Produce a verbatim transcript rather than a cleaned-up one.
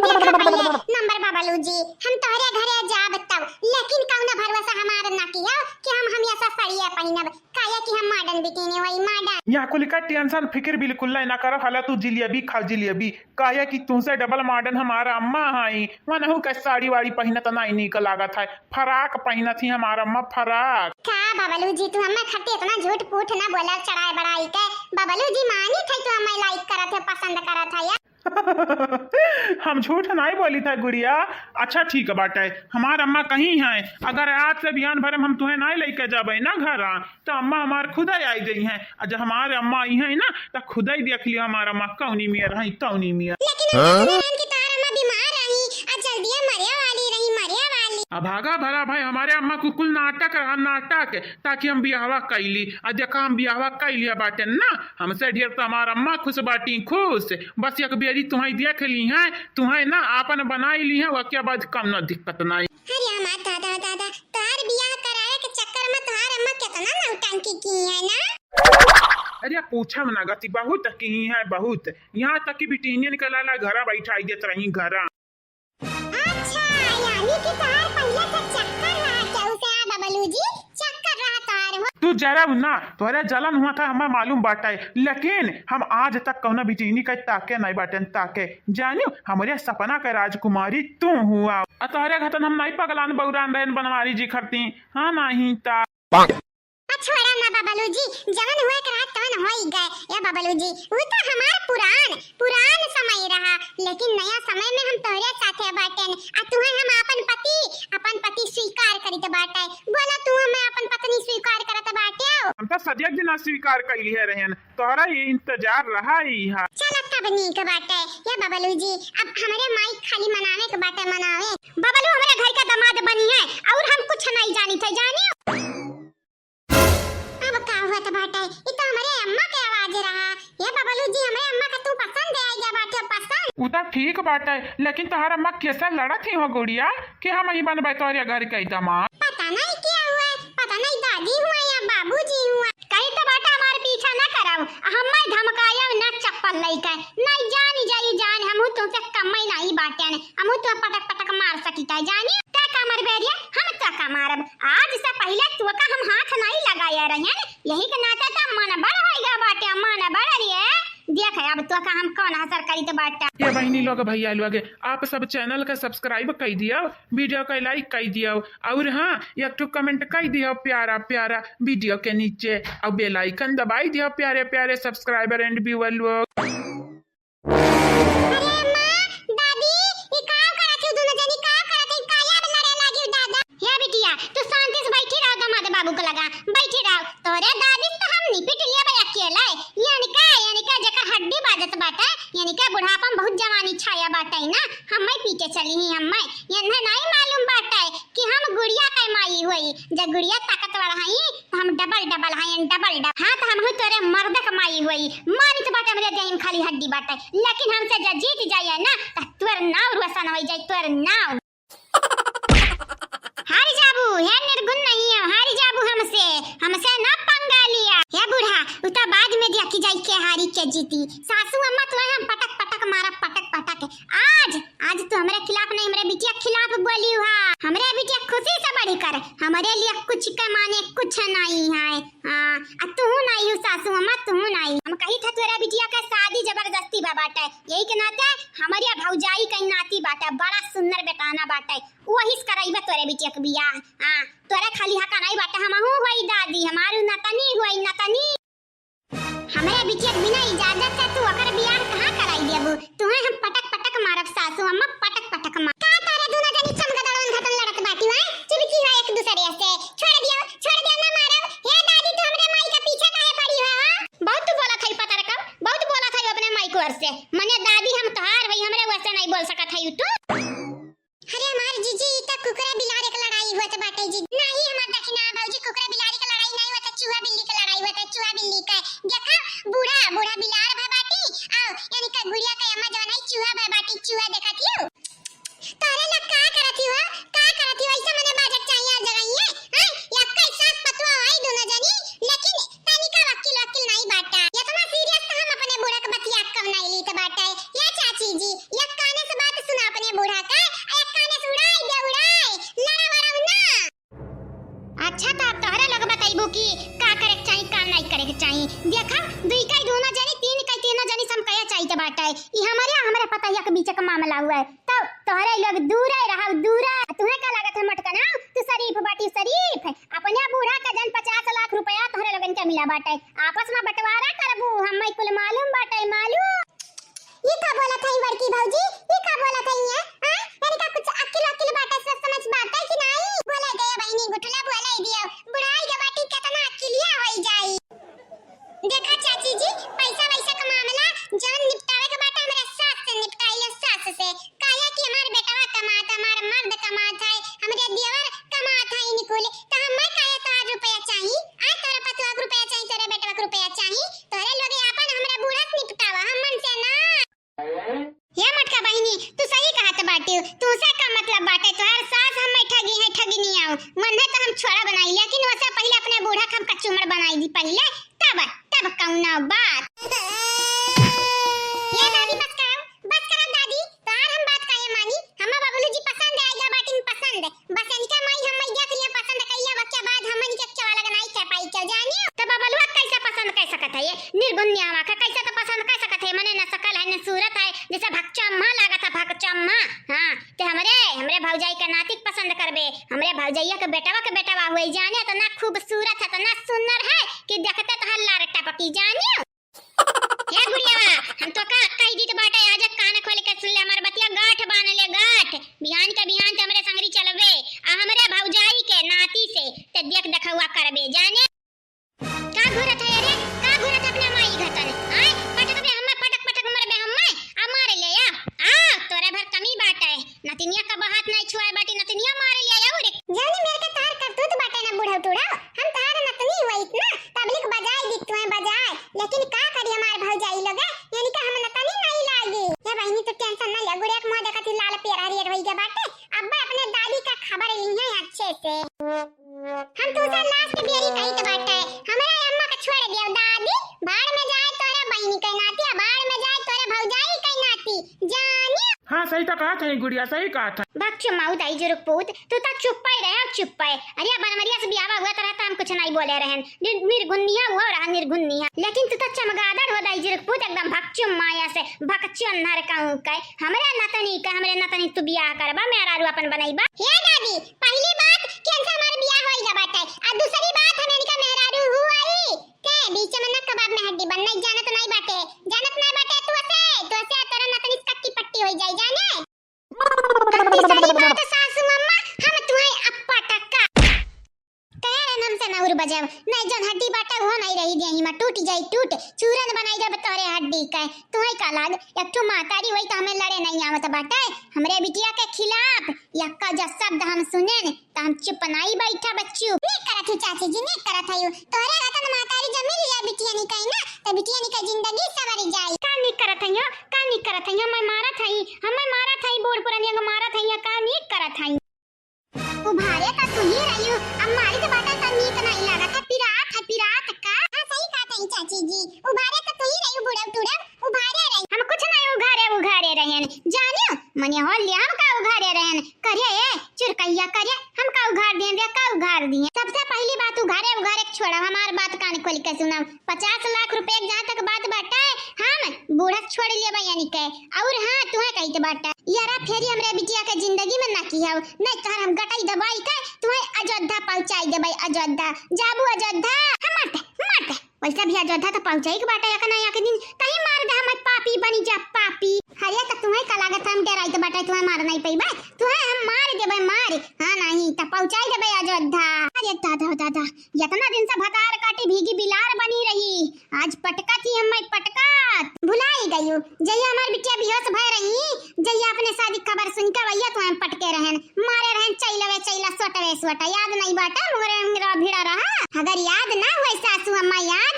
देखा पहिले नंबर बबलू जी, हम तोहरे घरे जाब तब, लेकिन कौनो भरोसा हमार ना किहो कि हम हमेशा सड़िया पहिनब, काहे कि हम modern बिटिन होई, modern। यहाँ कुल का tension फिकिर बिल्कुल नहीं ना करो, हला तू जिलेबी खा जिलेबी, काहे कि तुमसे double modern हमार अम्मा हई, वनहु के साड़ी वाड़ी पहिनत नहीं नीक लागत है, फराक पहिनत ही हमार अम्मा, फराक। का बबलू जी, तू हमें खातिर इतना झूठ फूठ ना बोला चढ़ाई बढ़ाई के। बबलू जी मानित है तू हमें like करत है, पसंद करत है यार। हम झूठ नाई बोली था गुड़िया। अच्छा ठीक बाटे, हमार अम्मा कहीं हैं, अगर आज से बिहान भरे में हम तुहें नाई लेके जाबे ना घरा, तो अम्मा हमार खुदे आई जइहैं। आ जब हमार अम्मा अइहैं ना, तो खुदे देख लियो हमार अम्मा कौनी मियर हैं, कौनी मियर। लेकिन हम हाँ? सुने रहन कि तोहार अम्मा बीमार रही, आ जल्दिया मरे वाली रही, मरे वाली। अभागा भला भाई, हमारे अम्मा को कुल नाटक रहा, नाटक, ताकि हम बियाहवा कैली। आ देखा हम बियाहवा कैली बाटे ना, हमसे ढेर तो हमार अम्मा खुश बाटी, खुश। बस एक बेरी तुहैं देख लिहैं, तुहैं ना आपन बनाई लिहैं, ओके बाद कौनो दिक्कत नाई। अरे हमार दादा, दादा, तोहार बियाह कराए के चक्कर में तोहार अम्मा कितना नौटंकी की है ना। अरे पूछब ना गति, बहुत की है, बहुत। यहाँ तक कि बिटिनियन के लाला घरा बैठाई देत रही, घरा। अच्छा, यानी कि तोहार पहिले से चक्कर रहा केहू से, आ बबलू जी, चक्कर रहा तोहार हो। तू जरा ना, तोहरे जलन हुआ था, हमें मालूम बाटे, लेकिन हम आज तक कौनो बिटिनी के ताके नहीं बाटेन, ताके। जानियो, हमरे सपना के राजकुमारी तू हुआ। आ तोहरे घतन हम नहीं पगलान बौरान रहन बनवारी जी खरती, हाँ नहीं ता। आ छोड़ा ना बबलू जी, जवन हुए के रहा तवन होई गए। ए बबलू जी, वो तो हमार पुरान, पुरान समय रहा, लेकिन नया समय में हम तोहरे साथे बाटेन। आ तुहे हम आपन पति, आपन पति स्वीकार करित बाटे। बोलो तू हमें आपन पत्नी स्वीकार करत बाटे हो? हम तो सदिया दिन स्वीकार कैली है रहन, तोहरा ये इंतजार रहा ही है। चल तब नीक बाटे। ए बबलू जी, अब हमरे माई खाली मनावे के बाटे, मनावे। बबलू हमरे घर का दामाद बनी है और हम कुछ नहीं जानी थे, जानी। अब का हुआ त बाटे? ई तो हमरे अम्मा के आवाज रहा। ए बबलू जी, हमरे अम्मा का तू पसंद है, या बाटे पसंद? उ तो ठीक बाटे, लेकिन तोहार अम्मा कैसे लड़त ही हो गुड़िया कि हम ही बनबे तोहरे घर के दामाद? पता नहीं क्या हुआ, पता नहीं दादी हुआ या बाबूजी हुआ। कही तो बाटे हमार पीछा ना करब, हमें धमकायब ना चप्पल लइके, नहीं जानी जाई जान, हमहू तुमसे कम नहीं बाटे, हमहू तो पटक पटक मार सकित है जानी। तू का मरबे रे, हम तू का मारब। आज से पहिले तोका हम हाथ नहीं लगाए रहन, यही के नाते तो मन बड़ होइगा बाटे, मन बड़ रे। देख अब तोका हम कौन असर करित बाटे। ए बहिनी लोग, भैया लोग, आप सब channel का subscribe कई दियो, video का like कई दियो, और हाँ, एक ठो comment कई दियो प्यारा प्यारा video के नीचे, और bell icon दबाई दियो प्यारे प्यारे subscriber and viewer लोग। अरे अम्मा, दादी, ई का करत हो दोनों जनी, का करत हो? काहे अब लड़े लागी हो दादा? हे बिटिया, तू शांति से बैठी रहो, दामाद बाबू के लगा बैठी रहो। तोरे दादी से तो हम निपट लिया भाई अकेले। यानी का, यानी का जेकर हड्डी बाजत बाटे, यानी का बुढ़ापा में बहुत जवानी छाया बाटे ना, हम्मे पीटे चली ही हम्मे। इन्हें नहीं मालूम बाटे कि हम गुड़िया के माई होई। जब गुड़िया ताकतवर हई, हम double double हयन, double double। हाँ, तो हमहू तोरे मर्द कमाई होई। मानित बाटे हमरे देह में खाली हड्डी बाटे, लेकिन हमसे जे जीत जाइए ना, तो तोर नाव रोशन होई जाई, तोर नाव। हार जाबू, हे निर्गुण नहीं है, हार जाबू हमसे, हमसे ना पंगा लिया। हे बूढ़ा, उ तो बाद में देखी जाई के हारी के जीती। सासू अम्मा तो हम पटक पटक मारा, पटक पटक। आज आज तू हमरे खिलाफ नहीं, हमरे बिटिया के खिलाफ बोली हुआ। हमरे बिटिया खुशी से बढ़ी कर हमरे लिए कुछ के माने कुछ नहीं है। हाँ, आ तू नहीं हो सासू अम्मा, तू नहीं। हम कही था तोरा बिटिया के शादी जबरदस्ती बा बाटे, यही के नाते हमरे भौजाई के नाती बाटे, बड़ा सुंदर बेटाना बाटे, वही से करइबे तोरे बिटिया के बियाह। हाँ, तोरे खाली हका नहीं बाटे, हमहू होई दादी, हमारू नतनी होई नतनी। हमरे बिटिया के बिना इजाजत से तू ओकर बियाह कहाँ कराई देबू? तुहे हम पटक पटक मारब सासू अम्मा, पटक पटक मार। का तारे दुनो जनी चमगदड़वन घटन लड़त बाटी वाय? चिपकी है एक दूसरे से। छोड़ दियो, छोड़ दियो, ना मारब। हे दादी, तू हमरे माई के पीछे काहे पड़ी हो, हाँ? बहुत तू बोलत है पतरकम, बहुत बोलत है अपने माई को ओर से। मने दादी हम तोहार हई, हमरे वैसे नहीं बोल सकत है तू। अरे हमार जीजी, ई त कुकुरा बिलार के लड़ाई होत बाटे जी। नाही हमार दखिना भौजी, कुकुरा बिलारी के लड़ाई नाही होत, चूहा बिल्ली के लड़ाई होत, चूहा बिल्ली के। देखा, बूढ़ा, बूढ़ा बिलार भा बाटी, आओ, यानी का गुड़िया के अम्मा जवन है, चूहा भा बाटी, चूहा देखत हियो। तोरे लोग का करत हियो, का करत हियो, ऐसे मने बाजक चाहिए हर जगह ये, हैं? यक्का सास पतवा है दोनों जनी, लेकिन तनिका वकील, वकील नाही बाटा। इतना serious तो हम अपने बूढ़ा के बतिया कब नाही लीत बाटे। या चाची जी, या काने से बात सुना अपने ई हमरे, हमरे पतोहिया के बीच के मामला हुआ है। तो तोहरे लोग दूरे रहउ, दूरे। तुहे का लागत है मटकन, हाँ? तू शरीफ बाटी, शरीफ। अपने बूढ़ा का जन पचास लाख रुपया तोहरे लोगन के मिला बाटे, आपस में बंटवारा करबू, हम्मे कुल मालूम बाटे, मालूम। ई का बोलत हई बड़की भौजी? ई का बोलत हई ये? हाँ? इनका कुछ अक्ल वक्ल बाटे, सोच समझ बाटे कि नाई? बोले दे बहिनी गुठला, बोले दियो। बुढ़ाई के बाटी केतना अक्लिया होई जाई। देखा चाची जी, पैसा वैसा का मामला जौन निपटावे के बाटे, हमरे सास से निपटाई ले, सास से। काहे कि हमार बेटवा कमात, हमार मर्द कमात है, हमरे देवर कमात है निकुल, तो हम्मे काहे तोहार रुपया चाही? आ तोरे पतोह के रुपया चाही, तोरे बेटवा के रुपया चाही? तोरे लोग आपन हमरे बूढ़ा से निपटावा, हमन से ना। हे मोटका बहिनी, तू सही कहत बाटिउ, तुहसे का मतलब बाटे, तोहार सास हम्मे ठगी है, ठगिनिया। वन्हे तो हम छोड़ा बनाई, लेकिन वसे पहिले अपने बूढ़ा के हम कचूमर बनाई दी पहिले, तब, तब कौनो बात। ये दादी बस करो, बस करो दादी, तोहार हम बात काहे मानी? हम्मा बबलू जी पसंद आइगा बाटिन पसंद, बस इनका माई हम्मे देख लिया पसंद कइला, वक्के बाद हम इनके चवा लगनाई के पाई के जानियो। तो बबलुआ कैसे पसंद कर सकत है ये निर्गुनियावा का? कैसे तो पसंद कर सकत है, मने न शकल है, न सूरत है, जैसे भकचम्मा लागत है, भकचम्मा। हाँ, ते हमरे, हमरे भौजाई के नाती के पसंद करबे, हमरे भौजैया के बेटवा के बेटवा हुए जाने, इतना खूबसूरत है, इतना सुंदर है कि देखते तो हल्ला रे टपकी जानियो। हे गुड़िया, हम तो का कह दी तो बाटे, आज कान खोल के सुन ले हमार बतिया, गांठ बांध ले गांठ, बिहान के बिहान ते हमरे संगरी चलबे, आ हमरे भौजाई के नाती से ते देख देखौआ करबे जाने। का घूरत है रे? का घूरत है अपने माई घतन? आय, पटकबे हम्मे, पटक पटक मरबे हम्मे, आ मार ले आ। आ, तोरे भर कमी बाटे। नतिनिया का बहात नहीं छुआए बाटी, नतिनिया मार ले आ रे। जानी मेर के तोहार करतूत बाटे ना बूढ़ा टूढ़ा। हम तोहार नतनी हुआ इतना, तबलिक बजाए दी तुहे बजाए। लेकिन का करी हमार भौजाई लोग, इनका हम नतनी नहीं लागी। ये बहिनी तू tension ना ले, गुड़िया के मुंह देखत ही लाल पियर हरियर होई गए बाटे। अब्बे अपने दादी का खबर ली है अच्छे से। हम तुहसे last बेरी कहित बाटे, हमरे अम्मा के छोड़ दियो दादी, भाड़ में जाए तोरे बहिनी के नाती, आ भाड़ में जाए तोरे भौजाई के नाती, जानी। हाँ, सही तो कहत है गुड़िया, सही कहत है। भक चुम्मा उदाई जुरुक पूत, तू तो चुप्पे रहे, चुप्पे। अरे बनवरिया से बियाह हुआ तो रहता, हम कुछ नहीं बोले रहन। निर-, निर्गुनिया हुआ रहा, निर्गुनिया। लेकिन तू तो चमगादड़ हो दाई जुरुक पूत, एकदम भक चुम्मा या से, भक चुन्नर कहूँ के। हमरे नतनी के, हमरे नतनी तू बियाह करबा, मेहरारू अपन बनैबा। हे दादी, पहली बात कि इनसे हमार बियाह होई गया बाटे, आ दूसरी बात हम इनका मेहरारू हुआई, ते बीच में न कबाब में हड्डी बन, नहीं जानत नहीं बाटे, जानत नहीं बाटे तू असे, तू असे तोरा नतनी से कट्टी पट्टी होई जाई, जाने? आ तीसरी बात सासू अम्मा, हम तुहे अप्पा टक्का। कहे रहन हमसे नौर बजाव, नहीं जौन हड्डी बाटे वो नहीं रही देही में, टूट जाई टूट, चूरन बनाई जब तोरे हड्डी के, तुहे का लाग, एक ठो महतारी होई तो हमें लड़े नहीं आवत बाटे, हमरे बिटिया के खिलाफ यक्का जो शब्द हम सुनेन, त हम चुप नाई बैठा बच्चू। नीक करत हई चाची जी, नीक करत हई। तोहरे रतन महतारी जब मिल लिया बिटिया निकाई ना, त बिटिया निका जिंदगी संवर जाई। का नीक करत हई हो? का नीक करत हई? हम्मे मारत हई, हम्मे मारत हई, बूढ़ पुरनिया के मारत हई, का नीक करत हई? उभारे त तू ही रहियो, अब मारी के बाटा त नीक नाई लागत है, पिरात है, पिरात का। हाँ, सही कहत हई चाची जी, उभारे त तू ही रहियो, बुढ़ऊ टुढ़ऊ, उभारे रही। हम कुछ नहीं उघारे, उघारे रहन, जानियो, मने हो लिया हम का उघारे रहन, करे ए, चुरकैया करे, हम का उघार दिए, वे का उघार दिए। सबसे पहली बात उघारे, उघारे के छोड़ा, हमार बात कान खोल के सुनाओ। पचास लाख रुपए के जहाँ तक बात बाटे, हम बूढ़ा छोड़ लेबे यानी के। और हाँ, तुहे कहित बाटे, यारा फेरी हमरे बिटिया के जिंदगी में ना किहउ, नहीं तोहर हम गटाई दबाई के तुहे अयोध्या पहुँचाई देबे, अयोध्या। जाबू अयोध्या? हम मत, मत। वैसे भी अयोध्या तो पहुँचाई के बाटे, एक ना एक दिन तही मार दे, हम पापी बनी जा, पापी। अरे तो तुहे का लागत हम डेराइत बाटे, तुहे मार नहीं पइबे, तुहे हम मार देबे, मार। हाँ नहीं तो पहुँचाई देबे अयोध्या। अरे दादा, दादा, इतना दिन से भतार काटी भीगी बिलार बनी रही, आज पटका थी हम्मे पटका। भुलाई गयू, जहिया हमार बिटिया बेहोश भय रही, जहिया अपने शादी खबर सुन के वहिया तो हम पटके रहन, मारे रहन चैलवे चैला, सोटवे सोटा, याद नहीं बाटा, मुंगरे मुंगरा भिड़ा रहा। अगर याद ना हुए सासू अम्मा यार,